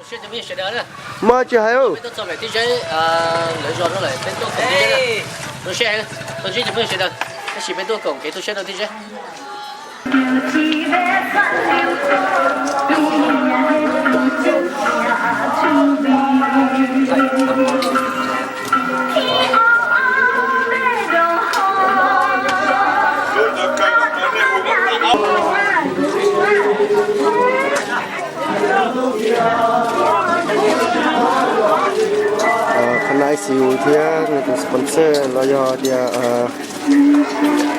Seb cov phooj ywg sawv daws na, muaj tsis hais peb tuaj txog pem tib zeb, lawv zos rau lawm peb tuaj koom tib zeb na. Zoo siab heev, tau ntsib cov phooj ywg sawv daws, tab sis peb tuaj koom kev tu siab rau tib zeb. Qhov no I C U thiab nws tus sponsor los yog tias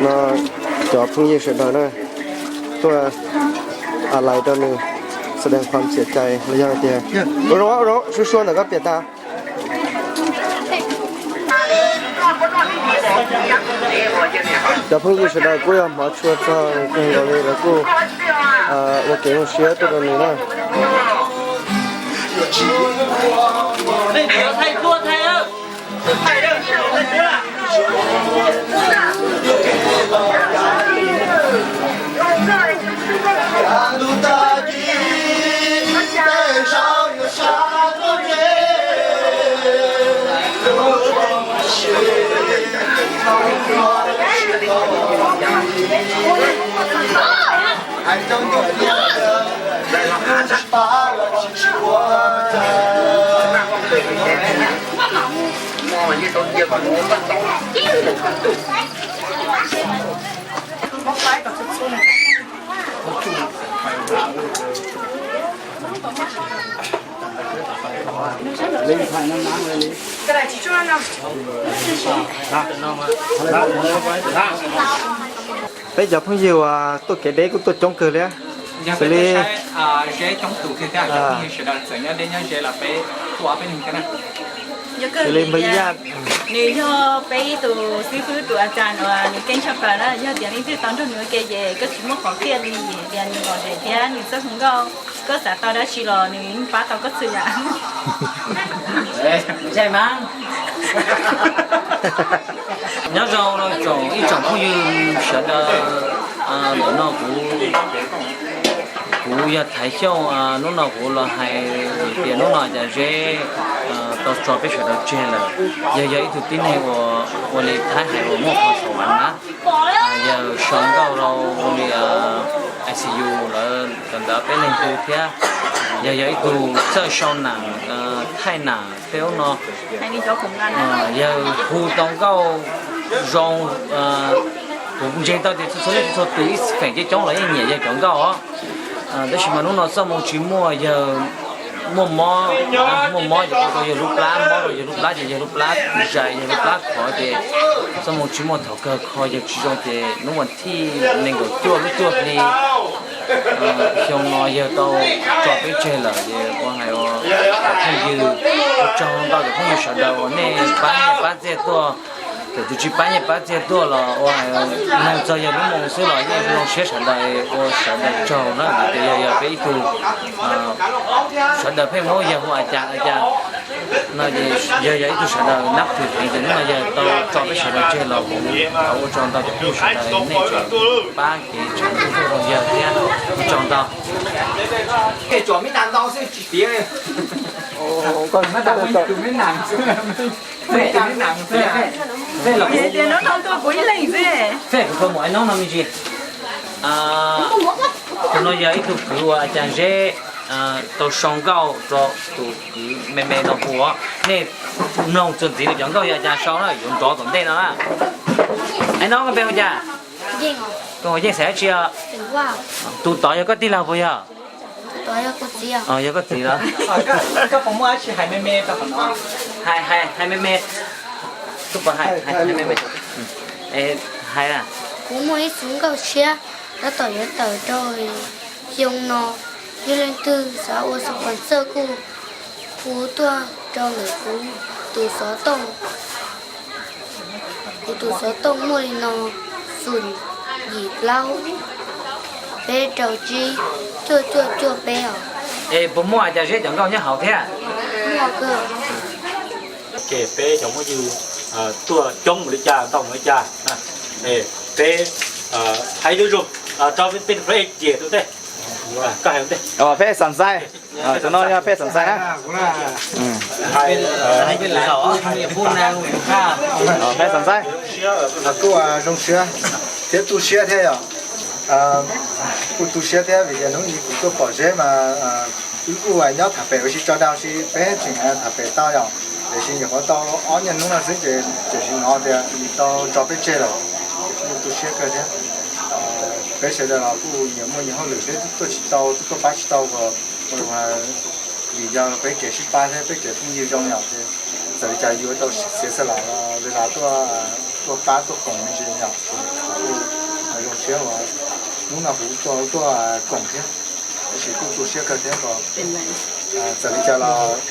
no cov phooj ywg sawv daws na tuaj a lais rau nws, แสดงความเสียใจ los yog tias ua zoo ua zoo sua sua ntawm koj piam tas. Cov phooj ywg sawv daws kuj yog hmov tshua txog kawg nkaus li, lawv kuj ua kev zoo siab tuaj rau nws na. Peb cov phooj ywg uas tuaj kev deb kuj tuaj coob kawg li. Xws li, xws li npawg Yaj, nws yog peb ib tug xib fwb tus a cas uas nws keej tshaj plaws na, yog tias leej twg tau nrog nws ua ke ces koj tsis muaj qhov kiaj li, tias nws lom zem thiab nws txawj hu nkauj, koj xav tau dab tsi los nws pab tau koj txhua yam. Nyob zoo rau tsoom ib tsoom phooj ywg sawv daws, ntawm no kuv, kuv yog Thaiv Xyooj, hnub no kuv los hais tias hnub no Cas Zeb tau tso peb sawv daws tseg lawm. Yawg yog ib tug tib neeg uas ua li Thaib hais uas muaj pha saum av na, yawg sau nkauj rau ua li I C U lawv cov ntawd peb neeg hu thiab. Yawg yog ib tug txawj sau nam, thaij nam peb ub no. Yawg hu tau nkauj zoo, kuv ntseeg tau tias txhua leej txhua tus ib feem coob coob los yeej nyiam yawg cov nkauj os. Tab sis mas hnub no txoj moo tsis muaj, yawg muaj mob, muaj mob ces ua rau yawg lub plab, mob rau yawg lub plab ces yawg lub plab zais, yawg lub plab khov ces txoj moo tsis muaj, thaum kawg kho yawg tsis zoo ces hnub vas thib nees nkaum cuaj lub cuaj hli xyoo no yawg tau tso peb tseg lawm. Ces ua hais ua, cov phooj ywg, ua tsaug ntau cov phooj ywg sawv daws uas nej pab nyiaj pab txiaj tuaj. Thaum tus tsis pab nyiaj pab txiaj tuaj los ua hais, mloog txog yawg lub moo xwb los yeej zoo siab sawv daws, ua sawv daws tsaug na, vim tias yawg yog peb ib tug sawv daws pheej muab yawg hu a cas a cas no ces yawg yog ib tug sawv daws nab thwm heev, ces hnub no yawg tau tso peb sawv daws tseg los kuv thov ua tsaug ntau cov phooj ywg sawv daws nej tseem pab kev tseem ntuj rau yawg thiab, ua tsaug ntau. Tus no yog ib tug kwv uas a cas Zeb tau sau nkauj rau tus kwv me me no hu, nej mloog txuas ntxiv nws cov nkauj yog a cas sau na, yuav nrov tom ntej no na. Aib no koj npe hu cas? Koj hu Yeej xeem dab tsi os? Tus tod yog koj tij laug puas yog? Yog koj txiv los? Hais me me, hais me me. Hais na. Kuv muaj ib txoj nkauj tshiab tab tom yuav tawm rau xyoo no, yog leej twg xav ua sponsor kuj hu tuaj rau ntawm kuv tus xov tooj. Kuv tus xov tooj muaj li no, xoom yim plaub peb rau tsib cuaj cuaj cuaj peb os. Es puas muaj a cas Zeb cov nkauj nyob hauv thiab? Ces peb cov phooj ywg tuaj coob mus li cas ntau mus li cas, peb hais lus zoo rau peb tus phooj ywg tus ntej. Pheb Xam Xais, tus no yog Pheb Xam Xais na. Pheb Xam Xais. Kuj zoo siab thiab tu siab thiab yom. Kuj tu siab thiab vim tias hnub ib kuv tuaj pom Zeb mas wb kuj nyob tham pem ua si tso dag si, peb tseem tham pem tau yom. Tiam sis nyuam qhuav tau ob nyuag hnub no xwb ces tseem sim hnov tias nws tau tso peb tseg lawm, ces kuj tu siab kawg thiab. Peb sawv daws los kuj nyias muaj nyias hauj lwm thiab, tuaj tsis tau, tuaj pab tsis tau, vim yog peb kev sib pab thiab peb kev phooj ywg zoo yom, ces txawm li cas yuav tau xiav xav los li los tuaj pab tuaj koom me ntsis yom. Kuj zoo siab uas hnub no kuv tuaj koom thiab, tab sis kuj tu siab kawg thiab os. Txawm li cas los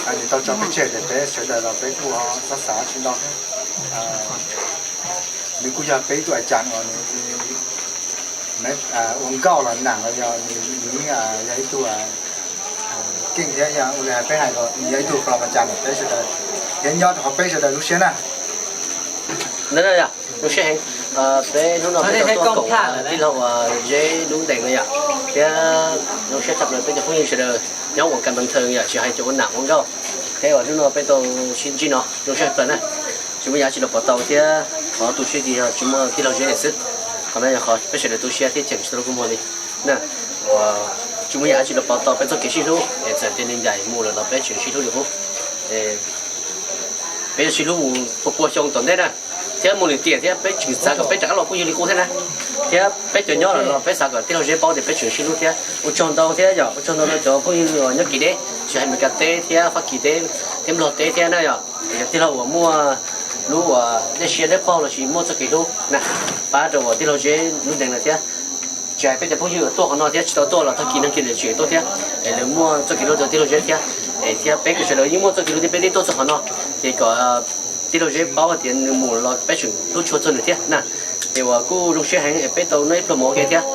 nws tau tso peb tseg ces peb sawv daws los peb kuj ho xav xav tsis ntau thiab. Nws kuj yog peb ib tug a cas uas nws ua nkauj los nam los yog nws yog ib tug keej thiab yog ua li peb hais los nws yog ib tug plo ma cas peb sawv daws thiab nyob rau qhov peb sawv daws lub siab na. Zoo siab heev, peb hnub no peb tau tuaj koom tij laug uas Zeb Lub Ntees no yom, thiab zoo siab tshaj plaws peb cov phooj ywg sawv daws nyob Voos Kas Npas Thee yom, tsis hais cov ua nam ua nkauj thiab uas hnub no peb tau sib ntsib no zoo siab tshaj plaws na. Tsis muaj yam dab tsi los pov tau thiab qhov tu siab ces yog tsis muaj tij laug Zeb lawm xwb. Qhov no yog qhov peb sawv daws tu siab thiab cheem tsis tau lub kua muag li na. Uas tsis muaj yam dab tsi los pov tau peb txoj kev sib hlub es txawm tias nws ncaim mus lawm los peb tseem sib hlub li qub. Peb yuav sib hlub mus pua pua xyoo tom ntej na, thiab mus lwm tiam thiab peb tseem xav kom peb rov qab los phooj ywg li qub thiab na. Thiab peb cov nyob lawm los peb xav kom tij laug Zeb paub tias peb tseem sib hlub thiab. Ua tsaug ntau thiab yog ua tsaug ntau rau cov phooj ywg uas nyob kev deb, tsis hais Meskas teb thiab Fab Kis teb thiab Nplog teb thiab na yom. Cov tij laug uas muaj lub uas dej siab dawb paug los sis muaj txoj kev hlub na, pab rau uas tij laug Zeb Lub Ntees lawm thiab. Tsis hais peb cov phooj ywg uas tuaj qhov no thiab tsis tau tuaj los tag kis no kiag lawv tseem tuaj thiab, es lawv muaj txoj kev hlub rau tij laug Zeb thiab. Es thiab peb sawv daws yeej muaj txoj kev hlub thiab peb twb tuaj txog qhov no, ces kom tij laug Zeb paub tias nws mus los peb tseem hlub tshua txog nws thiab na. Ces uas kuj zoo siab heev es peb tau noj ib pluag mov ua ke thiab,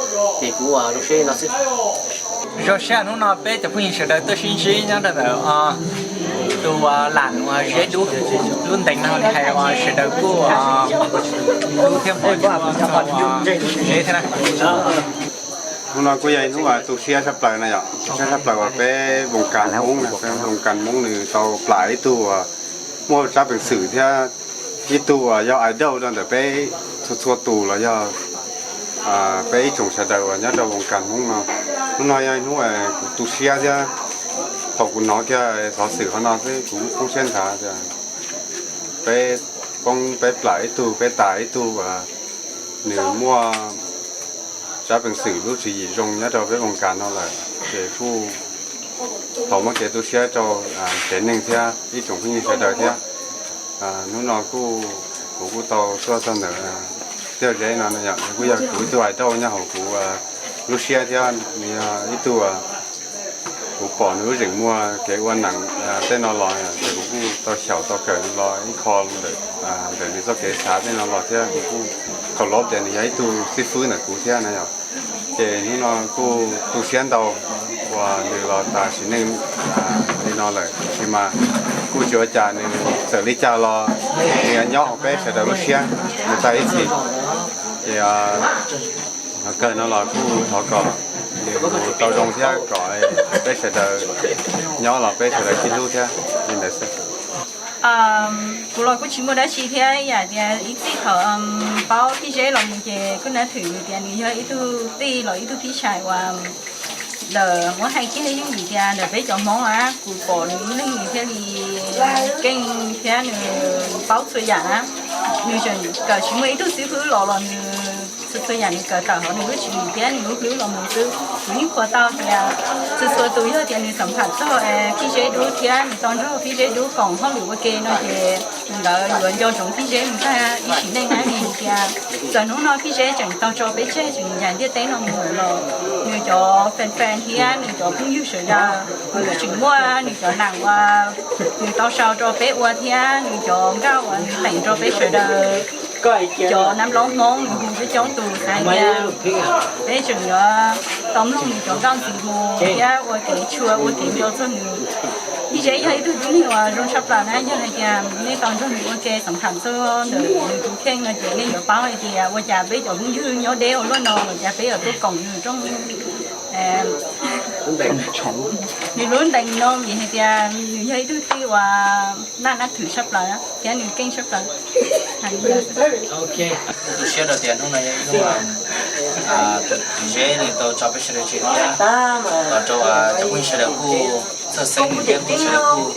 ces kuv uas zoo siab no xwb. Zoo siab hnub no peb cov phooj ywg sawv daws tuaj sib ntsib nyob rau ntawm tus lam uas Zeb Dub Lub Ntees no li hais uas sawv daws kuj hlub thiab pab Zeb thiab na. Hnub no kuj yog ib hnub uas tu siab tshaj plaws na yom, tu siab tshaj plaws uas peb Voos Kas Hmoob, peb Voos Kas Hmoob nws tau plam ib tug uas muaj tsab peev xwm thiab ib tug uas yog idol rau ntawm peb txhua txhua tus los yog peb ib tsoom sawv daws uas nyob rau Voos Kas Hmoob no. Hnub no yog hnub kuv tu siab thiab thaum kuv hnov kiag xov xwm qhov no xwb kuv poob siab nthav tias peb poob peb plam ib tug, peb tas ib tug uas nws muaj tsab peev xwm lub tswv yim zoo nyob rau peb Voos Kas no lawm, ces kuj thov muab kev tu siab rau tsev neeg thiab ib tsoom phooj ywg sawv daws thiab. Hnub no kuj kuv kuj tau tuaj txog ntawm tij laug Zeb no, nws kuj yog kuv ib tug idol nyob hauv kuv lub siab thiab nws yog ib tug kuv pom nws lub zeem muaj kev ua nam tej no los ces kuv kuj tau xyaum tau kawm nws los ib qho ntawm nws txoj kev xav tej no los thiab kuv kuj khaum lob tias nws yog ib tug xib fwb ntawm kuv thiab na yom. Ces hnub no kuj tu siab ntau uas nws los tas sim neej li no lawm, tab sis mas kuj tsis ua cas, nws txawm li cas los nws nyob hauv peb sawv daws lub siab mus tag ib txhis. Ces kawg no los kuj thov kom nws mus tau zoo thiab kom peb sawv daws nyob los peb sawv daws sib hlub thiab li ntawd xwb. Kuv los kuj tsis muaj dab tsi thiab, yam tias ib txij thaum paub tij Zeb los mus ces kuj nab thwm nws tias nws yog ib tug tij los ib tug tij sai uas lawv muab hais kiag yooj yim tias ntawm peb cov Hmoob a, kuv pom nws lub neej nws thiaj li keej thiab nws paub txhua yam na. Nws tseem kawm tsis muaj ib tug xib fwb los los nws txhua txhua yam nws kawm tawm hauv nws lub tswv yim thiab nws lub hlwb los mus xwb. Kuv yeej qhuas tau tias txhua txhua tus yog tias nws xam pham txog Phij Zeb Dub thiab nws tau nrog Phij Zeb Dub koom hauj lwm ua ke no ces ntawd yuav nco ntsoov Phij Zeb mus tag ib sim neej na. Vim tias txawm hnub no Phij Zeb tseem tau tso peb tseg tseem ncaim ntiaj teb no mus lawm los nws cov fan fan thiab nws cov phooj ywg sawv daws nws tseem muaj nws cov nam uas nws tau sau rau peb ua thiab nws cov nkauj uas nws teem rau peb sawv daws cov nab nplaub Hmoob nws hu coob coob tus xav hais tias peb tseem yuav tau mloog nws cov nkauj ntxiv mus thiab ua kev tshua ua kev nco txog nws. Phij Zeb yog ib tug tib neeg uas zoo tshaj plaws na, yog hais tias nej tau nrog nws ua ke xam pham txog ntawm nws tus kheej no ces nej yuav paub hais tias ua cas peb cov phooj ywg nyob deb ua luaj no los cas peb yuav tuaj koom nws rooj Nws lub ntees no vim hais tias nws yog ib tug tij uas naj nab thwm sab plaws thiab nws keej sab plaws. Ok, tu siab rau tias hnub no yog ib hnub tus kwv Zeb nws tau tso peb sawv daws tseg thiab, los rau cov phooj ywg sawv daws kuj txhawj xeeb nws thiab kuj sawv daws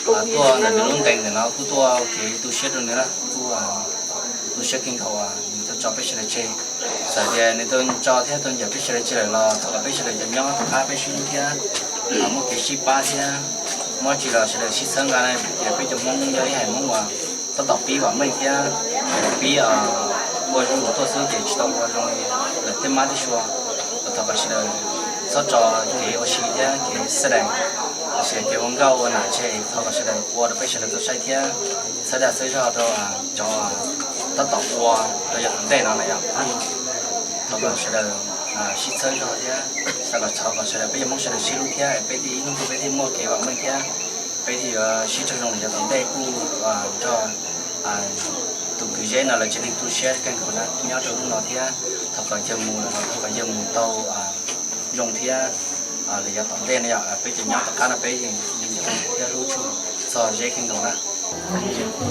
kuj tuaj ntawm nws lub ntees ntawm no kuj tuaj ua kev tu siab rau nws na, kuj tu siab kawg nkaus nws tau tso peb sawv daws tseg. Txawm tias nws tau tso thiab tau ncaim peb sawv daws tseg lawm los thov kom peb sawv daws cov nyob tom qab peb sib hlub thiab muaj kev sib pab thiab muab tsis los sawv daws sib txhawb nqa na, vim tias peb cov Hmoob yog ib haiv Hmoob uas tab tom pib vam meej thiab pib ua zoo mus tuaj xwb ces tsis tau ua zoo li lawv tej mab tej sua. Los thov kom sawv daws txhob tso kev ua si thiab kev xav dees, los sis kev ua nkauj ua nam tseg, thov kom sawv daws ua rau peb sawv daws tau saib thiab txhawb dag txhawb zog rau cov tab tom ua rau yav tom ntej no na yom. Thov kom sawv daws sib txhawb zog thiab thov kom sawv daws peb cov Hmoob sawv daws sib hlub thiab peb thiaj ib hnub twg peb thiaj muaj kev vam meej thiab peb thiaj yuav sib raug zoo yav tom ntej kuj nrog tus kwv Zeb no lawv tsev neeg tu siab kawg nkaus na nyob rau hnub no thiab thov kom yawg mus lawm los thov kom yawg mus tau zoo thiab lawv yav tom ntej no yom. Peb cov nyob tom qab no peb yeej nco thiab hlub tshua txog Zeb kawg nkaus na.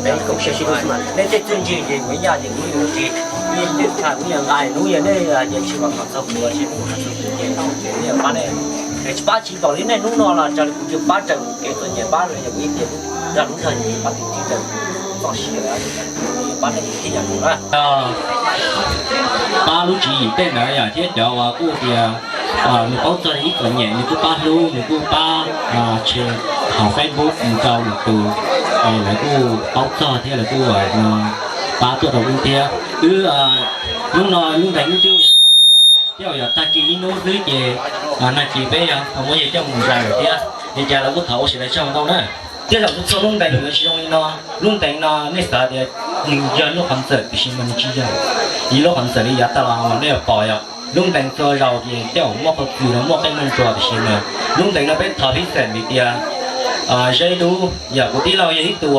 Peb koom siab sib hlub xwb mas nej tej txuj ntsis ces kuv ib yam ces kuv yuav tsis, yeej twb tham kuv yam nqaij hnub yog nej ces tsis pom kom txog kuv ces kuv txog kuv ces kuv yeej pab nej. Ces tsis pab tsis nkaus li nej hnub no los raws li kuv tsis pab raws kuv kev txom nyem pab los yog kuv ib tiam zaj lub zog ces pab tim tib raws txoj sia pab nej thiaj yam tus na. Pab lub tswv yim tej ntawd yom, thiab cov uas kuj tias nws paub txog ib txom nyem nws kuj pab hlub, nws kuj pab share hauv Facebook mus rau lwm tus, lawv kuj paub txog thiab lawv kuj pab tuaj rau wb thiab. Wb hnub no lub ntees wb twb thiab yog tag kis ib hnub xwb ces nag kis peb yog muab yawg coj mus zais lawm thiab. Li cas los kuj thov ua sawv daws tsaug ntau na. Thiab zaum txhua lub ntees nws yuav tsis zoo li no. Lub ntees no nej xav tias nws yog lub qhov ntxawm tiam sis mas nws tsis yog ib lub qhov ntxawm li yav tag los nej pom yom. Lub ntees txhua zaus ces tej zaum muaj qhov txwm no muaj qeej muaj nruas tiam sis mas lub ntees no peb thov phib xeem vim tias Zeb Dub yog kuv tij laug yog ib tug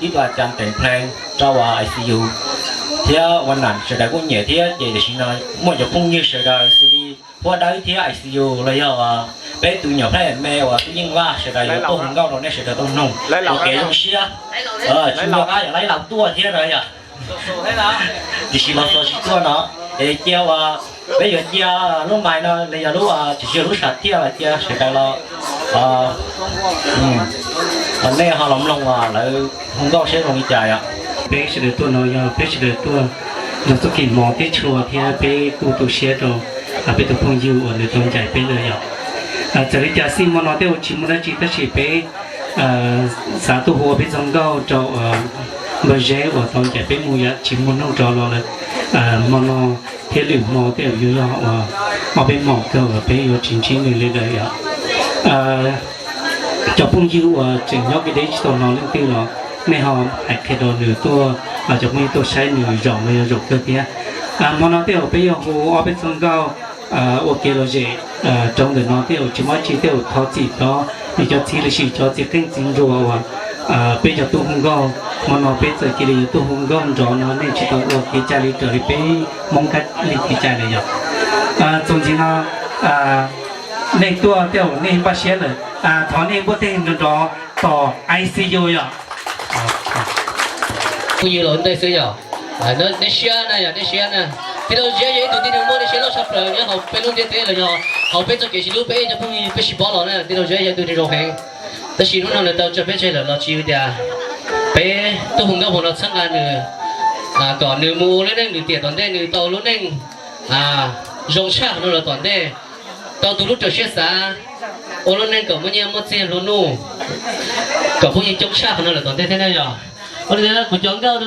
ib tug a cas teem plees rau I C U thiab ua nam sawv daws kuj nyiam thiab ces tam sim no muaj cov phooj ywg sawv daws xws li Huab Dawb thiab I C U los yog peb tus nyuam phab me uas tub Yeej Vaj sawv daws yuav tuaj hu nkauj rau nej sawv daws tau mloog ua kev zoo siab. Tsis muaj qab yog laib laus tuaj thiab na yom. Tiam sis los txog tsis tuaj no es cia uas peb yuav cia lub mais no los yog lub tsis yog lub sam thiaj los cia sawv daws los nej ho los mloog uas lawv hu nkauj seb zoo li cas yom. Peb sawv daws tuaj no yog peb sawv daws tuaj nrog txoj kev hmov thiab tshua thiab peb kuj tu siab rau peb tus phooj ywg uas nws tau ncaim peb lawm yom. Txawm li cas xij hmo no tej zaum tsis muaj dab tsi tab sis peb xav tuaj hu ua peb txoj nkauj rau npawg Zeb uas tau ncaim peb mus yam tsis muaj hnub rov los lawm. Hmo no thiab lwm hmo tej zaum yuav yog uas ob peb hmos kawg uas peb yuav tsis ntsib nws li lawm yom. Cov phooj ywg uas tseem nyob kev deb tsis tau hnov leej twg los nej ho hais qhia rau nws tuaj, cov phooj ywg tuaj saib nws zaum no yog zaum kawg thiab. Hmo no tej zaum peb yuav hu ob peb txoj nkauj ua kev lom zem rau ntawm no tej zaum tsis muaj dab tsi tej zaum thov txim rau nws cov txiv los sis cov txiv qeej txiv nruas uas peb cov tub hu nkauj hmo no peb txawm cia li yuav tuaj hu nkauj nrov no nej tsis tau ua kev cai li raws li peb Hmoob kab li kev cai lawm yom. Txuas ntxiv no nej tuaj tej zaum nej npaj siab lawm, thov nej npuaj teg nrov nrov tos I C U yom. Phooj ywg laus ntej xwb yog, nej siab na yog nej siab na. Tij laug Zeb yog ib tug tij laug muaj dej siab loj tshaj plaws nyob hauv peb lub ntiaj teb los yog hauv peb txoj kev sib hlub peb cov phooj ywg peb sib paub los na tij laug Zeb yog ib tug neeg zoo heev. Tab sis hnub no nws tau tso peb tseg lawm los tsis yog tias peb tuaj hu nkauj hmo no txhawb nqa nws kom nws mus ua lub neej nws tiam tom ntej nws tau lub neej zoo tshaj qhov no los tom ntej, tau tu lub raws siab xav, ua lub neej kom muaj nyiaj muaj txiag nplua nuj, kom phooj ywg coob tshaj qhov no lawm tom ntej thiab na yog. Ua li kuv cov nkauj,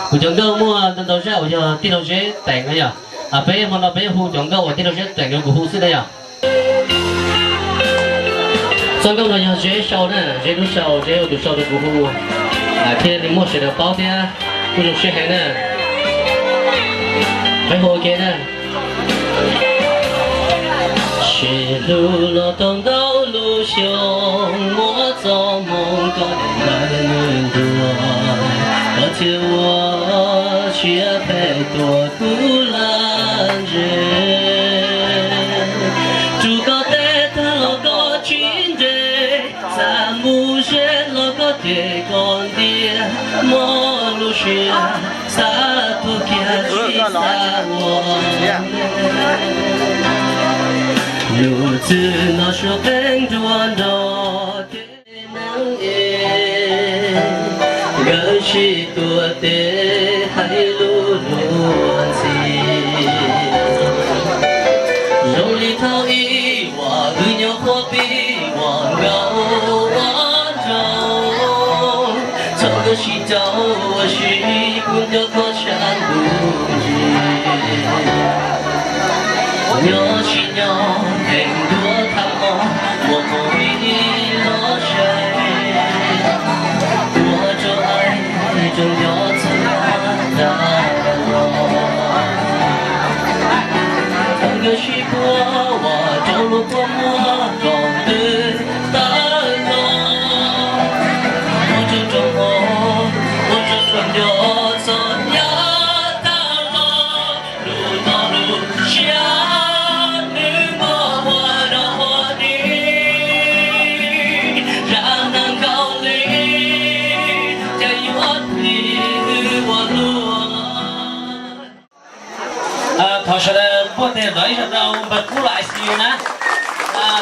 kuv cov nkauj muaj ntau ntau zaj uas yog tij laug Zeb teem na yog. Peb hmo no peb hu cov nkauj uas tij laug Zeb teem rau kuv hu xwb na yog. Txoj nkauj no yog Zeb sau na, Zeb lub sau, Zeb ua tus sau rau kuv hu, thiaj li muaj sawv daws paub thiab kuj zoo siab heev na. Peb hu ua ke na. Sib hlub los tau ntau lub xyoo, muab txoj hmoo koj deev lawv ntuag, koj thiaj ua siab phem tuaj kuv laj ntseg. Koj ntiag muaj lub siab xav tuag kiag tsis xav ua. Yus txwj no suav qeej nruab nrog kev neeg es, nkawd sib tuav tes hais lus luag ntxhi. Zoo li thaum ub uas wb nyob qhuav pib ua nkauj ua nraug, txhob nkawd sib rau ua si, kuv nco koj sab ntuj ntsis. Nyob tsis nyob pheej ntuav tham mos muaj qhov ib los sai, ua rau ai rau nco txog tag los. Txhob nkawd sib puag ua rau luag kua muag rau twg tawm los, ua rau rau hmo, ua rau rau nco txog yav tag los. Lus no lus siab nws muaj ua dog ua dig, zaj neeg nkaus li cas yuav plig ua luaj. Thov sawv daws npuaj tes nrog ib zaug rau npawg Kub los I C U na.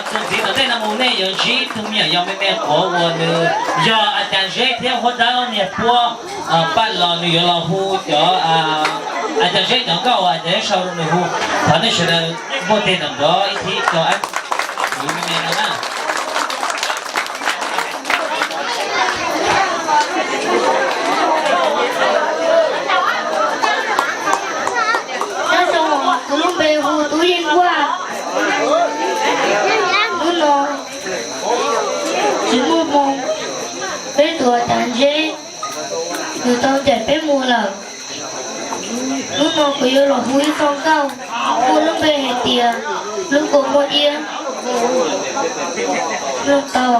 Txuas ntxiv tom ntej no mus nej yuav ntsib ib tug me nyuam yaus me me quav uas nws yog A Cas Zeb thiab Huab Dawb niag puab paj los, nws yuav los hu cov A Cas Zeb cov nkauj uas A Cas Zeb sau rau nws hu. Thov nej sawv daws npuaj tes nrog nrog ib thib rau me me no na. Nyob zoo, kuv lub npe hu Tub Yeej Kuaj. Hnub no tsis muaj hmoo, peb tus A Cas Zeb nws tau ncaim peb mus lawm. Hnub no kuv yuav los hu ib txoj nkauj muaj lub npe hais tias lub kua muag iab. Mloog tau.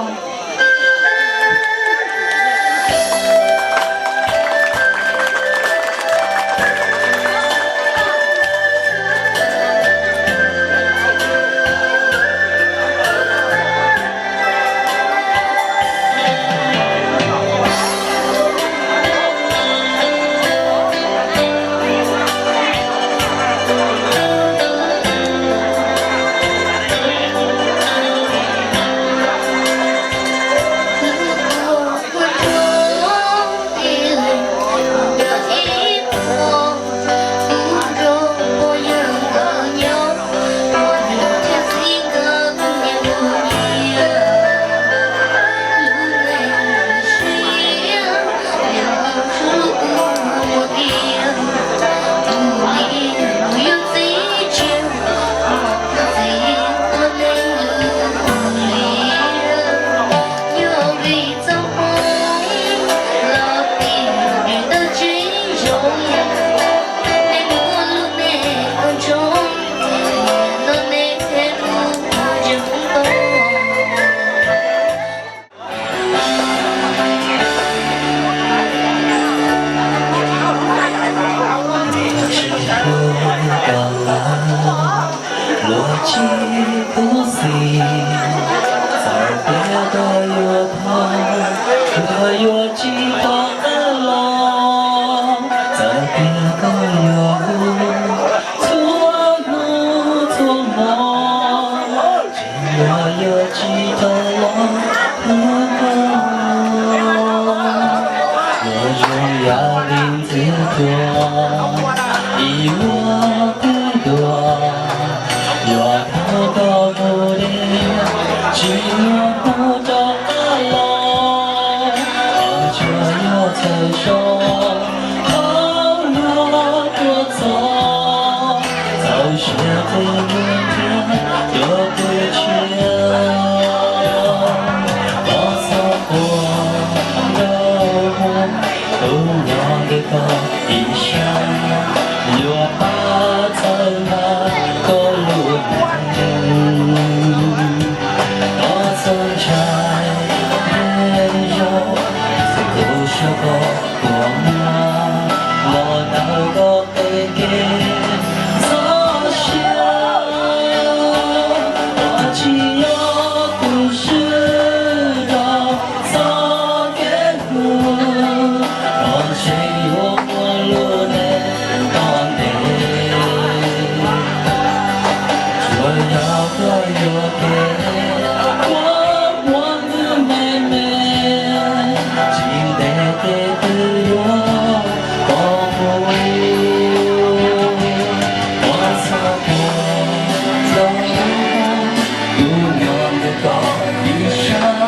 Luag tsis khuv xim, txawm tias koj yuav thov, luag yuav tsis pom qab los. Txawm tias koj yuav hu txhua hnub txhua hmo, tsis luag yuav tsis tau los hlub koj. Luag zoo yam li ntxwv tuag, ib vuag twb tuag, yuav thauj koj mus deb, tsis muaj hnub rov qab los. Qhov tsuas yog txhawm so, qhov luag tuaj txog, txaus siab qhia mus thiab cov tus tshiab. Koj txhob quaj nraug mus, kuv nyob ntawm koj ib sab, yuav pab txhawb nqa koj lub neej. Koj txhob ntshai, nyob zoo, kuv saib koj tus muag los ntawm koj qhov kev, txhob siab. Ua ua nws me me, tsis ntev ces twb yuav pom kuv. Ua txog tus ntawd, kuv nyob ntawm koj ib sab,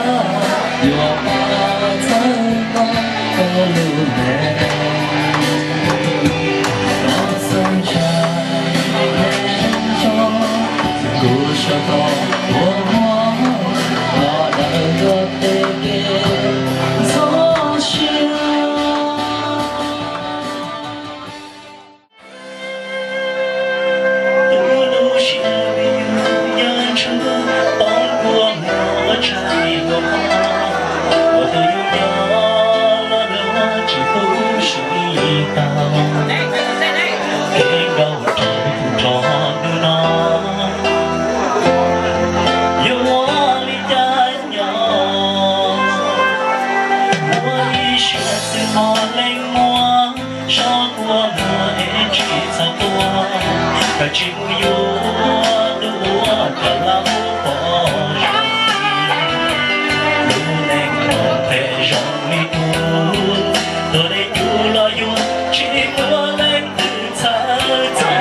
yuav pab txhawb koj lub neej. Koj txhob ntshai, kuv sawv tau ua muag los daws dua tej kev ntxhov siab. Tus lub siab me yus nyob ntshaw, poob kua muag ua tshais ua qhov, ua tus yus nyob los nws tsis pub sawv li tau. Kev nkaum rau tus nrog hnub no, yuav ua li cas nyob? Muaj ib siab txwv mos leej muag, sob kua muag es tsis txhob tuag, koj tsis mus yuav tus uas koj lub pom zoo. Lub neej los phem zoo li kuv, tuag li kuv los yuav tsis muaj leej twg txhawj txog.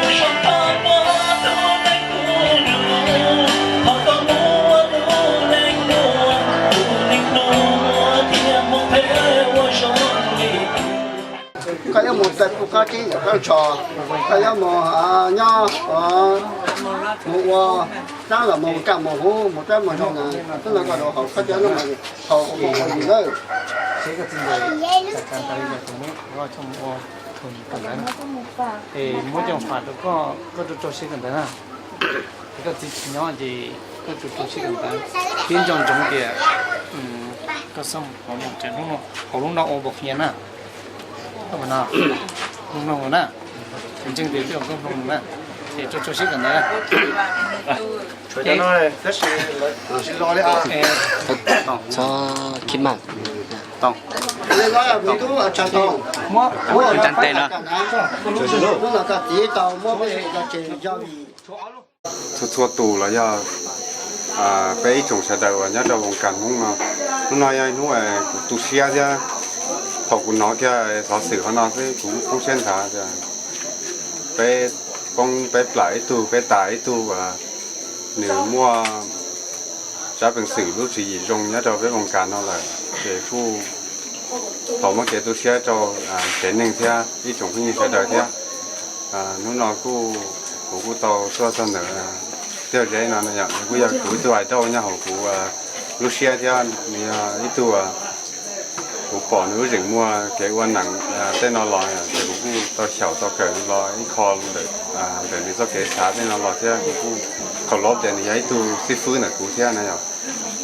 Mus zoo pab muab tus neeg kuv nug, thov koj mus ua tus neeg nug, tus neeg nug thiaj muaj phem ua zoo li kuv. Koj yuav mus txais kuv qab tib yam koj tso, koj yuav mus nyob mus ua dab los mus kaj mus huv mus dab mus zoo na, twb no koj rau hauv koj cov no mas hauv ua mus ua yus lawm. Es muab coj fam rau koj, koj rau rau siab kawm ntawv na. Es koj txiv tsis nyob ces koj rau rau siab kawm ntawv thiab nco ntsoov tias koj xav mus qhov mus tsev hnub no, hauv lub no ua npaum qhia na. Koj mus no, mloog no na, ntseeg tias twb yog koj mloog no na, ces rau rau siab kawm ntawv na. Txhob khib maj. Tau. Ntseeg tes no. Txhua txhua tus los yog peb ib tsoom sawv daws uas nyob rau voos kas Hmoob no, hnub no yog hnub kuv tu siab thiab. Thaum kuv hnov kiag xov xwm qhov no xwb kuv poob siab nthav tias peb poob peb plam ib tug, peb tas ib tug uas nws muaj tsab peev xwm lub tswv yim zoo nyob rau peb voos kas no lawm, ces kuj thov muab kev tu siab rau tsev neeg thiab ib tsoom phooj ywg sawv daws thiab. Hnub no kuj, kuv kuj tau tuaj txog ntawm Tiaj Zeb no, kuj yog kuv ib tug hais rau nyob hauv kuv lub siab thiab, nws yog ib tug kuv pom nws lub zeem muag kev ua neej tej no los ces kuv kuj tau xyaum tau kawm los ib qho ntawm nws txoj kev xav tej no los thiab kuv kuj khaum lob tias nws yog ib tug xib fwb ntawm kuv thiab na yom.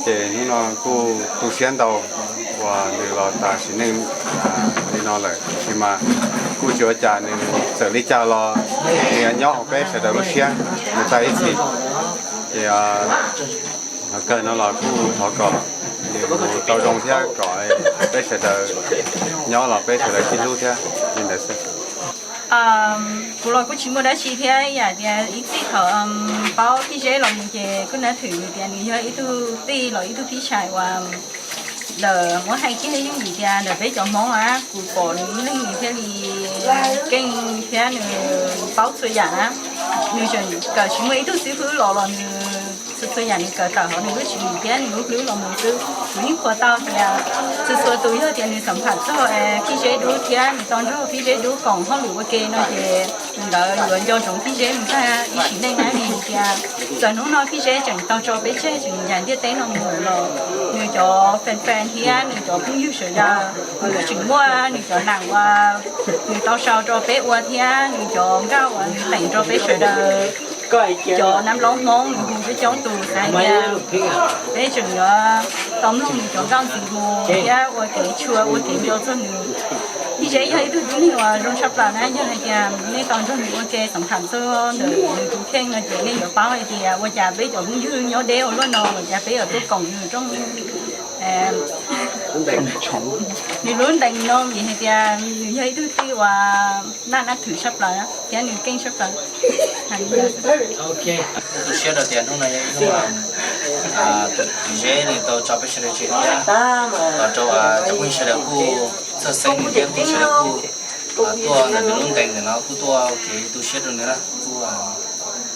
Ces hnub no kuj tu siab ntau uas nws los tas sim neej li no lawm, tab sis mas kuj tsis ua cas, nws txawm li cas los nws nyob hauv peb sawv daws lub siab mus tag ib txhis. Ces kawg no los kuj thov kom nws mus tau zoo thiab kom peb sawv daws nyob los peb sawv daws sib hlub thiab li ntawd xwb. Kuv los kuj tsis muaj dab tsi thiab, yam tias ib txhij thaum paub Tij Zeb los mus ces kuj nab thwm nws tias nws yog ib tug tij los ib tug phib tshais uas lawv muab hais kiag yooj yim tias ntawm peb cov Hmoob a, kuv pom nws ib leeg nws thiaj li keej thiab nws paub txhua yam na. Nws tseem kawm tsis muaj ib tug xib fwb los los nws txhua txhua yam nws kawm tawm hauv nws lub tswv yim thiab nws lub hlwb los mus xwb. Kuv yeej qhuas tau tias txhua txhua tus yog tias nws xam pham txog Tij Zeb Dub thiab nws tau nrog Tij Zeb Dub koom hauj lwm ua ke no ces tus ntawd yuav nco ntsoov Tij Zeb mus tag ib sim neej na, vim tias txawm hnub no Tij Zeb tseem tau tso peb tseg tseem ncaim ntiaj teb no mus lawm los nws cov fan fan thiab nws cov phooj ywg sawv daws, nws tseem muaj nws cov nam uas nws tau sau rau peb ua thiab nws cov nkauj uas nws teem rau peb sawv daws cov nab nplob Hmoob nws hu coob coob tus xav hais tias peb tseem yuav tau mloog nws cov nkauj ntxiv mus thiab ua kev tshua ua kev nco txog nws. Tij Zeb yog ib tug tib neeg uas zoo tshaj plaws na, yog hais tias nej tau nrog nws ua ke xam pham txog ntawm nws tus kheej no ces nej yuav paub hais tias ua cas peb cov phooj ywg nyob deb ua luaj no los cas peb yuav tuaj koom nws rooj Nws lub ntees no vim hais tias nws yog ib tug tij uas naj nab thwm tshaj plaws thiab nws keej tshaj plaws. Ok, tu siab rau tias hnub no yog ib hnub tus Zeb nws tau tso peb sawv daws tseg thiab, los rau cov phooj ywg sawv daws kuj txhawj xeeb nws thiab kuj sawv daws kuj tuaj ntawm nws lub ntees ntawm no kuj tuaj ua kev tu siab rau nws na, kuj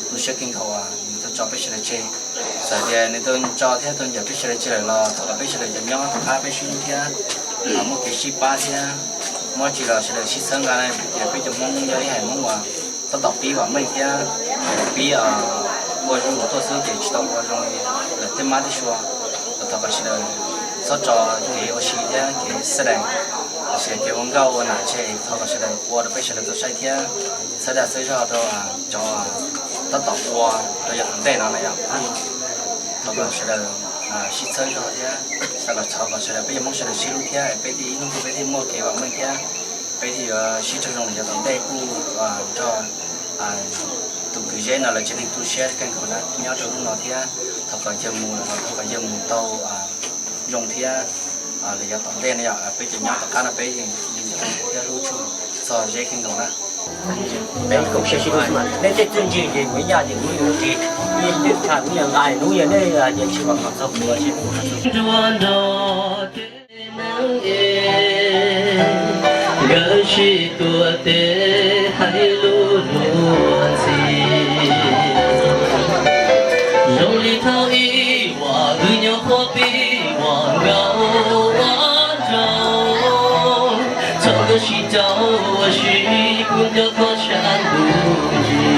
tu siab kawg nkaus nws tau tso peb sawv daws tseg. Txawm tias nws tau tso thiab tau ncaim peb sawv daws tseg lawm los thov kom peb sawv daws cov nyob tom qab peb sib hlub thiab muaj kev sib pab thiab muab tsis los sawv daws sib txhawb nqa na, vim tias peb cov Hmoob yog ib haiv Hmoob uas tab tom pib vam meej thiab pib ua zuj zus tuaj xwb ces tsis tau ua zoo li lawv tej mab tej sua. Los thov kom sawv daws txhob tso kev ua si thiab kev xav dees, los sis kev ua nkauj ua nam tseg, thov kom sawv daws ua rau peb sawv daws tau saib thiab txhawb dag txhawb zog rau cov tab tom ua rau yav tom ntej no na yom. Thov kom sawv daws sib txhawb zog thiab thov kom sawv daws peb cov Hmoob sawv daws sib hlub thiab peb thiaj ib hnub twg peb thiaj muaj kev vam meej thiab peb thiaj yuav sib raug zoo los yav tom ntej kuj nrog tus kwv Zeb no lawv tsev neeg tu siab kawg nkaus na nyob rau hnub no thiab thov kom yawg mus los thov kom yawg mus tau zoo thiab los yav tom ntej no yom peb cov nyob tom qab no peb yeej nco thiab hlub tshua txog Zeb kawg nkaus na. Peb koom siab sib hlub mas nej tej txiaj ntsig ces kuv ib yam ces kuv yuav ris, nej twb tshaj kuv yam nqa hnub yog nej ces tsis kom kom txog kuv tsis nkawd sib tuav tes hais lus luag ntxhi. Zoo li thaum ub uas wb nyob qhuav pib ua nkauj ua nraug, txog nkawd sib caum ua si kuv nco koj sab ntuj ntsis.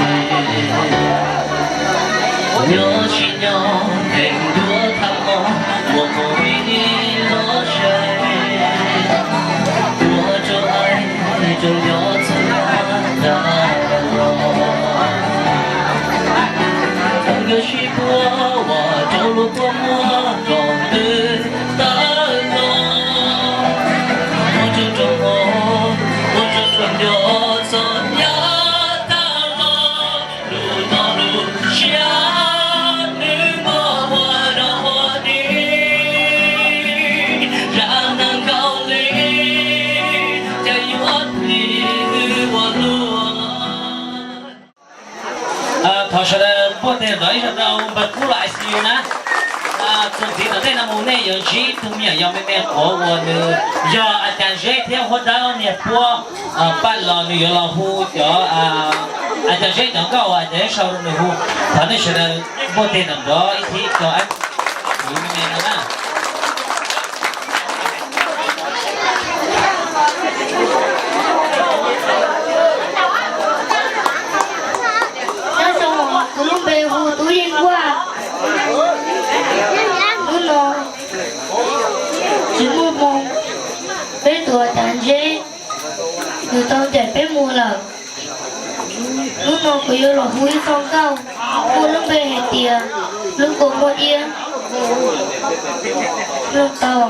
Nyob sib nyob ntees ntuag tham mos muaj qhov vim los saib, ua rau aib rau nco txhua tag los. Thaum nkawd sib puag ua rau lub kua muag rau twg tawm los, ua rau rau hmo, ua rau rau nco txom nyem tag los. Lub no lub siab nws muaj ua dog ua dig, zaj neeg nkaus li cas yuav pib ua luaj. Thov sawv daws npuaj teg nrov ib zaug rau npawg Kub los I C U na. Txuas ntxiv tom ntej no mus nej yuav ntsib ib tug me nyuam yaus me me quav uas nws yog a cas Zeb thiab Huab Dawb niag puab paj los nws yuav los hu cov a cas Zeb cov nkauj a cas Zeb sau rau nws hu. Thov nej sawv daws npuaj teg nrov nrov ib thib rau me me no na. Nyob zoo, kuv lub npe hu Tub Yeej Kuaj. Hnub no tsis muaj hmoo, peb tus a cas Zeb nws tau ncaim peb mus lawm. Hnub no kuv yuav los hu ib txoj nkauj muaj lub npe hais tias Lub Kua Muag Iab. Mloog tau.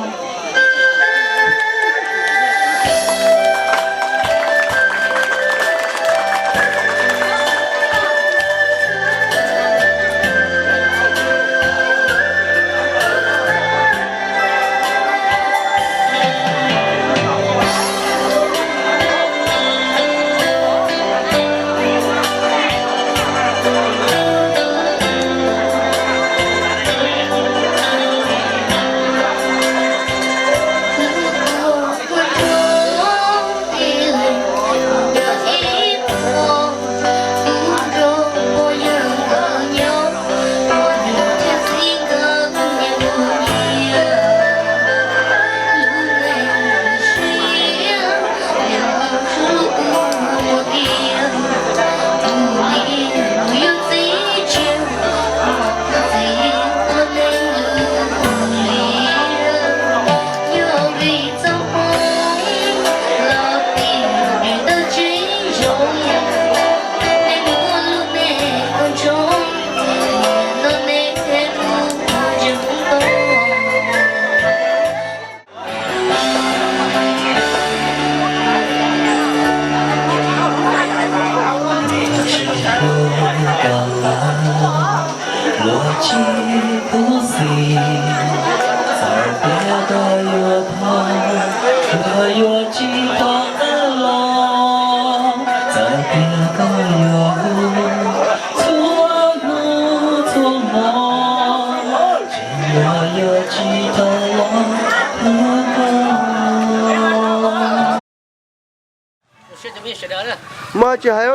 Muaj tsis hais,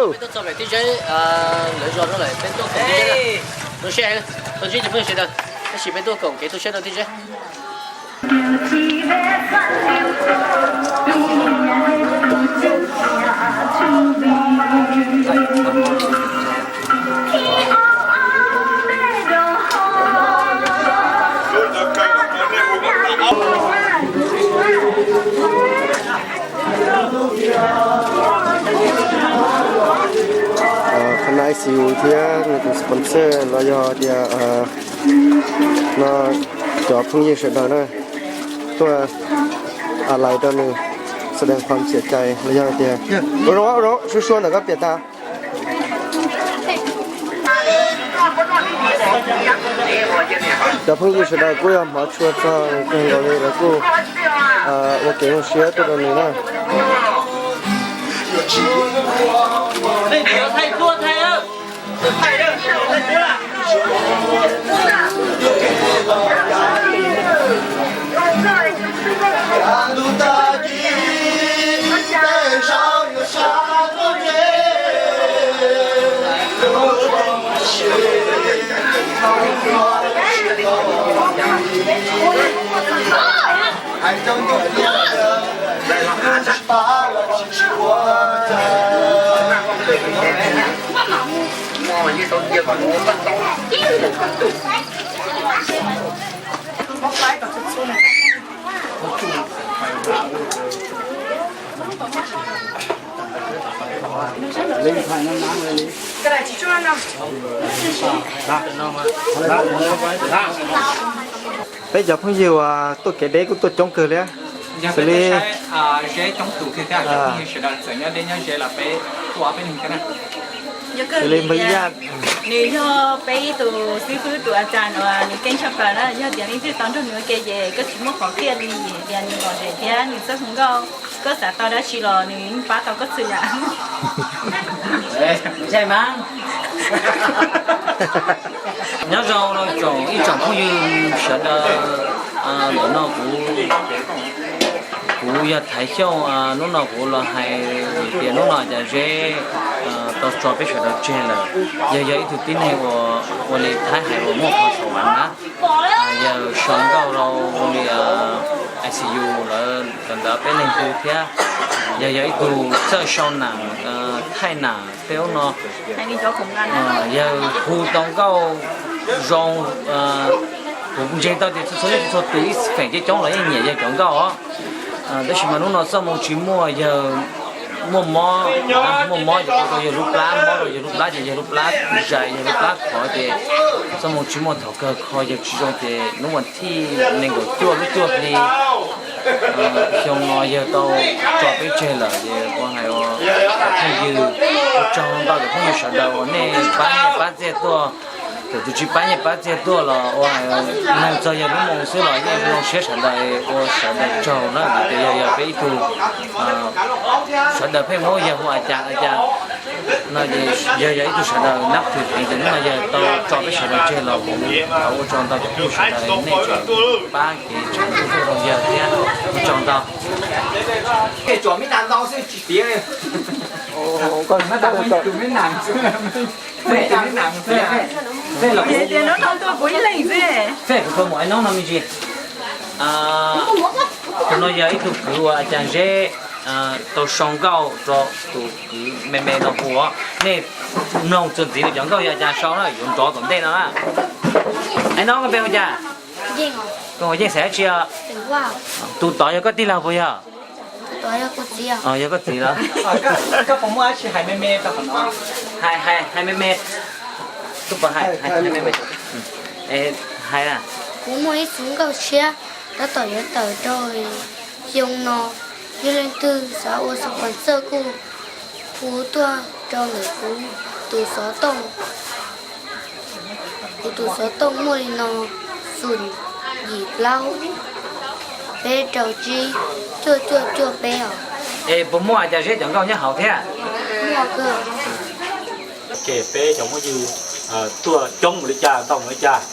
Qhov no I C U thiab nws tus sponsor los yog tias no cov phooj ywg sawv daws na tuaj a lais rau nws, แสดงความเสียใจ los yog tias ua zoo ua zoo sua sua ntawm koj piam tas. Cov phooj ywg sawv daws kuj yog hmov tshua txog kawg nkaus li, lawv kuj ua kev zoo siab tuaj rau nws na. Peb cov phooj ywg uas tuaj kev deb kuj tuaj coob kawg li. Xws li, xws li npawg Yaj, nws yog peb ib tug xib fwb tus a cas uas nws keej tshaj plaws na, yog tias leej twg tau nrog nws ua ke ces koj tsis muaj qhov qhia li, tias nws lom zem thiab nws txawj hu nkauj, koj xav tau dab tsi los nws yeej pab tau koj txhua yam. Nyob zoo rau tsoom ib tsoom phooj ywg sawv daws, ntawm no kuv, kuv yog Thaiv Xyooj, hnub no kuv los hais tias hnub no cas Zeb tau tso peb sawv daws tseg lawm. Yawg yog ib tug tib neeg uas ua li Thaib hais uas muaj qhov xav vam na, yawg sau nkauj rau li I C U lawv cov ntawd peb leeg hu thiab. Yawg yog ib tug txawj sau nam, thaij nam tej ub no. Yawg hu tau nkauj zoo, kuv ntseeg tau tias txhua txhua leej txhua tus ib feem coob coob los yeej nyiam yawg cov nkauj os. Tab sis mas hnub no txoj moo tsis muaj, yawg muaj mob, muaj mob ces ua rau yawg lub plab, mob rau yawg lub plab ces yawg lub plab zais, yawg lub plab khov ces txoj moo tsis muaj, thaum kawg kho yawg tsis zoo ces hnub vas thib nees nkaum cuaj lub cuaj hli xyoo no yawg tau tso peb tseg lawm ces ua hais ua phooj ywg, ua tsaug ntau cov phooj ywg sawv daws uas nej pab nyiaj pab txiaj tuaj. Thaum tus tsis pab nyiaj pab txiaj tuaj los ua hais neeg txog yawg lub moo xwb los yeej zoo siab sawv daws, ua sawv daws tsaug na, vim tias yawg yog peb ib tug sawv daws pheej muab yawg hu a cas a cas no ces yawg yog ib tug sawv daws nab thwm heev ces hnub no yawg tau tso peb sawv daws tseg los kuv thov ua tsaug ntau cov phooj ywg sawv daws nej tseem pab kev tseem tuaj rau yawg thiab ua tsaug ntau. Tias hnub no tuaj kuv ib leeg xwb. Tus no yog ib tug kwv uas a cas Zeb tau sau nkauj rau tus kwv me me no hu. Nej mloog txuas ntxiv cov nkauj yog a cas sau na yuav nrov tom ntej no na. Aib no koj npe hu cas? Koj hu Yeej xeem dab tsi os? Tus tod yog koj tij laug puas yog? Yog koj txiv los? Koj puas muaj dab tsi hais me me rau qhov no? Hais, hais, hais me me. Koj puas hais, hais me me. Hais na. Kuv muaj ib txoj nkauj tshiab tab tom yuav tawm rau xyoo no, yog leej twg xav ua sponsor kuj hu tuaj rau ntawm kuv tus xov tooj. Kuv tus xov tooj muaj li no: xoom yim plaub peb rau tsib cuaj cuaj cuaj peb os. Es puas muaj a cas Zeb cov nkauj nyob hauv thiab? Muaj kawg. Ces peb cov phooj ywg tuaj coob mus li cas ntau mus li cas,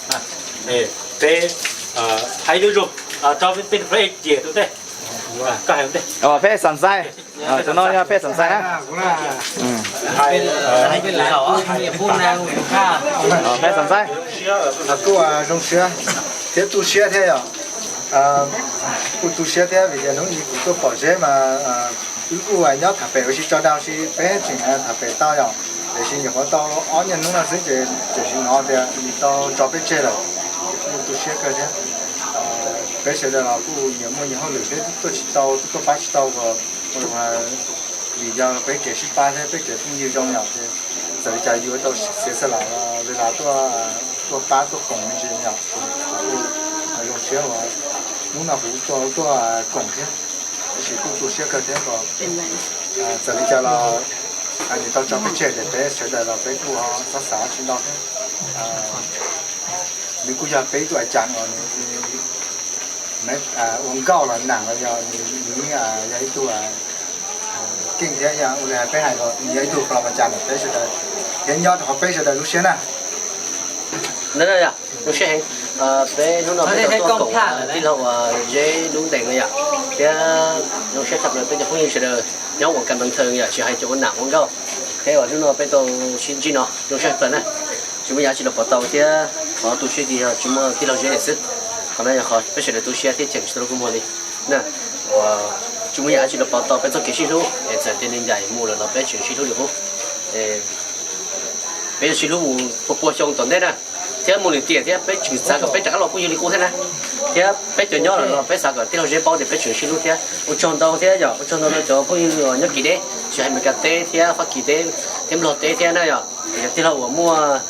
es peb hais lus zoo. Peb xam xais, cov no yog peb xam xais na. Peb xam xais. Kuj zoo siab thiab tu siab thiab yom. Kuj tu siab thiab vim tias hnub ib kuv tuaj pom Zeb mas wb kuj nyob tham pem ua si tso dag si peb tseem tham pem tau yom. Tiam sis nyuam qhuav tau ob nyuag hnub no xwb ces tseem sim hnov tias nws tau tso peb tseg lawm. Kuj tu siab kawg thiab. Peb sawv daws los kuj nyias muaj nyias hauj lwm thiab tuaj tsis tau, tuaj pab tsis tau, vim yog peb kev sib pab thiab peb kev phooj ywg zoo yom. Txawm li cas yuav tau xiav xav lam li las tuaj pab tuaj koom me ntsis yom. Kuj zoo siab uas hnub no kuv tuaj koom thiab, tab sis kuj tu siab kawg thiab. Txawm li cas los nws tau tso peb tseg ces peb sawv daws los peb kuj xav xav tsis ntau thiab. Nws kuj yog peb ib tug a cas uas nws ua nkauj los nam los yog nws yog ib tug keej thiab yog ua li peb hais los nws yog ib tug plo a cas ntawm peb sawv daws thiab nyob rau hauv peb sawv daws lub siab na. Zoo siab heev, peb hnub no peb tau tuaj koom tij laug uas Zeb Lub Ntees no yom, thiab zoo siab tshaj plaws peb cov phooj ywg sawv daws nyob ua kas npas thawj yom, tsis hais cov ua nam ua nkauj, thiab uas hnub no peb tau sib ntsib no zoo siab tshaj plaws na. Tsis muaj yam dab tsi los pov tau thiab qhov tu siab ces yog tsis muaj tij laug Zeb lawm xwb. Qhov no yog qhov peb sawv daws tu siab thiab cheem tsis tau lub kua muag li na. Uas tsis muaj yam dab tsi los pov tau peb txoj kev sib hlub es txawm tias nws ncaim mus lawm los peb tseem sib hlub li qub. Peb yuav sib hlub mus puas puas xyoo tom ntej na, thiab mus lwm tiam thiab peb tseem xav kom peb rov qab los phooj ywg li qub thiab na. Thiab peb cov nyob lawm los peb xav kom tij laug Zeb paub tias peb tseem sib hlub thiab ua tsaug ntau thiab yom, ua tsaug ntau rau cov phooj ywg uas nyob kis deb tsis hais Amelikas teb thiab Fab Kis teb thiab Nplog teb thiab na yom. Yog tij laug uas muaj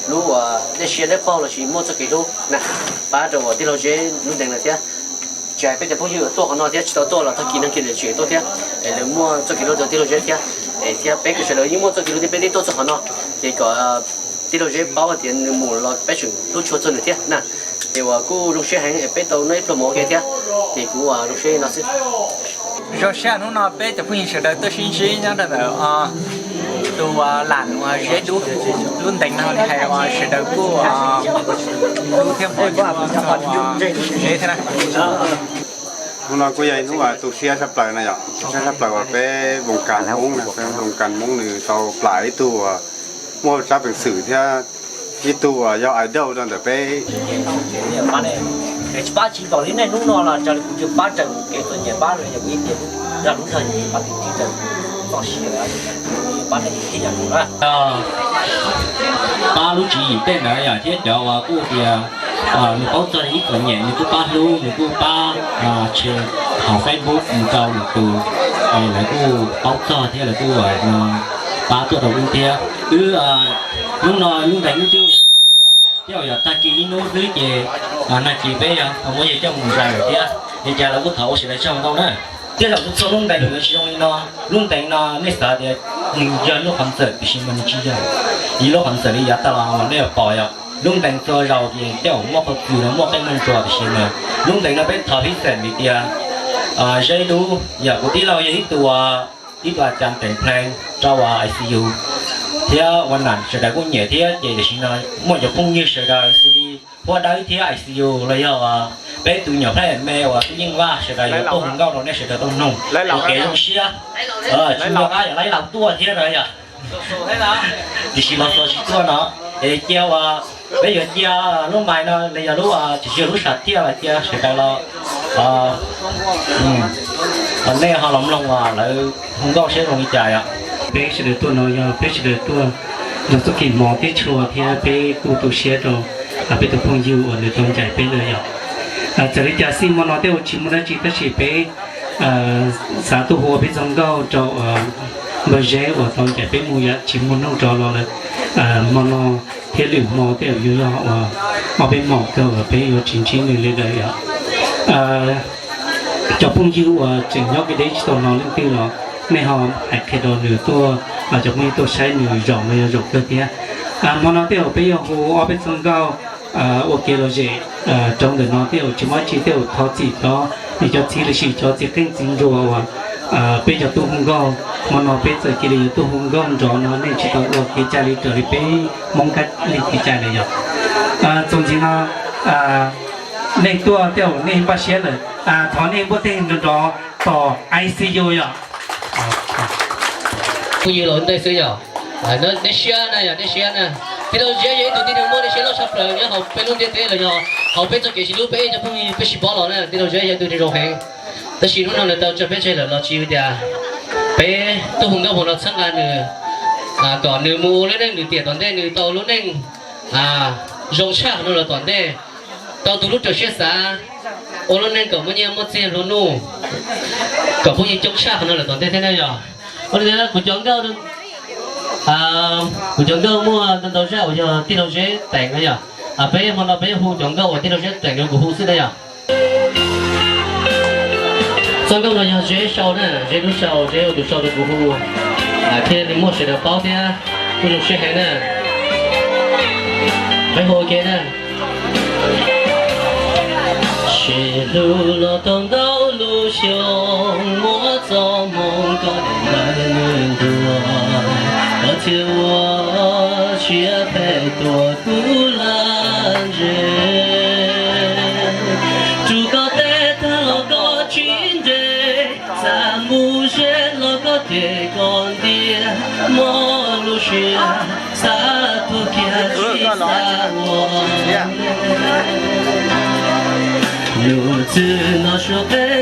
lub uas dej siab dawb paug los sis muaj txoj kev hlub na, pab rau uas tij laug Zeb Lub Ntees lawm thiab. Tsis hais peb cov phooj ywg uas tuaj qhov no thiab tsis tau tuaj los tag kis neeg kiag niam tsev tuaj thiab, es lawv muaj txoj kev hlub rau tij laug Zeb thiab, es thiab peb sawv daws yeej muaj txoj kev hlub thiab peb twb tuaj txog qhov no, ces kom tij laug Zeb paub hais tias nws mus los peb tseem hlub tshua txog nws thiab na. Ces uas kuj zoo siab heev es peb tau noj ib pluag mov ua ke thiab, ces kuv uas zoo siab no xwb. Zoo siab hnub no peb cov phooj ywg sawv daws tuaj sib ntsib nyob rau ntawm tus lam uas Zeb Lub Ntees no li hais uas sawv daws kuj hlub thiab pom Zeb thiab na. Hnub no kuj yog ib hnub tu siab tshaj plaws na yom, tu siab tshaj plaws uas peb Voos Kas Hmoob na, peb Voos Kas Hmoob nws tau plam ib tug uas muaj tsab peev xwm thiab ib tug uas yog idol rau ntawm peb. Tsis pab tsis npaum li nej hnub no los raws li kuv tsis pab raws kev txom nyem pab los yog kuv ib tias yog lub zog pab tim tsis raws txoj sia pab nej ib yam nkaus na. Pab lub tswv yim tej ntawd yom, thiab cov uas kuj tias nws paub txog ib txom nyem nws kuj pab hlub, nws kuj pab share hauv Facebook mus rau lwm tus, lawv kuj paub txog thiab lawv kuj pab tuaj rau wb thiab. Wb hnub no Lub Ntees wb twb thiab yog tag kis ib hnub xwb ces nag kis peb yog tau muab yawg coj mus zais lawm thiab, li cas los kuj thov ua sawv daws tsaug ntau na. Tej zaum txhua Lub Ntees nws tsis zoo li no. Lub Ntees no nej xav tias nws yog lub qhov ntxawm tiam sis mas nws tsis yog ib lub qhov ntxawm li yav tag los nej pom yom. Lub Ntees txhua zaus ces tej zaum muaj qhov twg los muaj qeej muaj nruas tiam sis mas Lub Ntees no peb thov phij xeem vim tias Zeb Lub yog kuv tij laug yog ib tug ib tug a cas teem plees rau uas I C U thiab ua nam sawv daws kuj nyiam thiab ces tam sim no muaj cov phooj ywg sawv daws xws li Huab Dawb thiab I C U los yog peb tus nyuam plab me uas tub Yeej Vaj sawv daws yuav tuaj hu nkauj rau nej sawv daws tau mloog ua kev zoo siab. Tsis nco qab yog laib laus tuaj thiab na yom. Tiam sis los xaus tsis tuaj no es cia uas peb yuav cia lub mais no los yog lub tsis yog lub sam thiaj los cia sawv daws los nej ho los mloog uas lawv hu nkauj seb zoo li cas yom. Peb sawv daws tuaj no yog peb sawv daws tuaj nrog txoj kev hmov thiab tshua thiab peb kuj tu siab rau peb tus phooj ywg uas nws tau ncaim peb lawm yom. Txawm li cas xij hmo no tej uas tsis muaj dab tsi tab sis peb xav tuaj hu ua peb txoj nkauj rau npawg Zeb uas tau ncaim peb mus yom, tsis muaj hnub rov los lawm. Hmo no thiab lwm hmo tej uas yuav yog uas ob peb hmos kawg uas peb yuav tsis ntsib nws li lawm yom. Cov phooj ywg uas tseem nyob kev deb tsis tau hnov leej twg los nej ho hais qhia rau nws tuaj, cov phooj ywg tuaj saib nws zaum no yog zaum kawg thiab. Hmo no tej uas peb yuav hu ob peb txoj nkauj ua kev lom zem rau ntawm no tej uas tsis muaj dab tsi tej uas thov txim rau nws cov txiv lossis cov txiv qeej txiv nruas uas peb cov tub hu nkauj hmo no peb txawm cia li yuav tuaj hu nkauj nrov no nej tsis tau ua kev cai li raws li peb Hmoob kab li kev cai lawm yom. Txuas ntxiv no Nej tuaj tej zaum nej npaj siab lawm, thov nej npuaj teg nrov nrov tos I C U yom. Phooj ywg los ntej xwb yom. Dej siab na, yog dej siab na. Tij laug Zeb yog ib tug tij laug muaj dej siab loj tshaj plaws nyob hauv peb lub ntiaj teb los yog hauv peb txoj kev sib hlub peb cov phooj ywg peb sib paub los na. Tij laug Zeb yog ib tug neeg zoo heev, tab sis hnub no nws tau tso peb tseg lawm los tsis ua tias peb tuaj hu nkauj mus no txhawb nqa nws kom nws mus ua lub neej nws tiam tom ntej, nws tau lub neej zoo tshaj qhov no los tom ntej, tau tu lub rau siab xav ua lub neej kom muaj nyiaj muaj txiag nplua nuj, kom phooj ywg coob tshaj qhov no lawm tom ntej thiab na yog. Ua li kuv cov nkauj, kuv cov nkauj muaj ntau ntau zaj uas yog tij laug Zeb teem na yog. Peb hmo no peb hu cov nkauj uas tij laug Zeb teem rau kuv hu xwb na yog. Txoj nkauj no yog Zeb sau na, Zeb lub sau, Zeb ua tus sau rau kuv hu, thiaj li muaj sawv daws paub thiab kuj zoo siab heev na. Peb hu ua ke na. Sib hlub los tau ntau lub xyoo, muaj txoj hmoo koj dim lawv nws ntuag, koj thiaj ua siab phem tuaj kuv laj ntse. Rub koj tes tag los koj tsis nres, txaj mus ze los koj cem koj ntiag, mob lub siab xav tuag kiag tsis xav ua. Yus txwj no suav qeej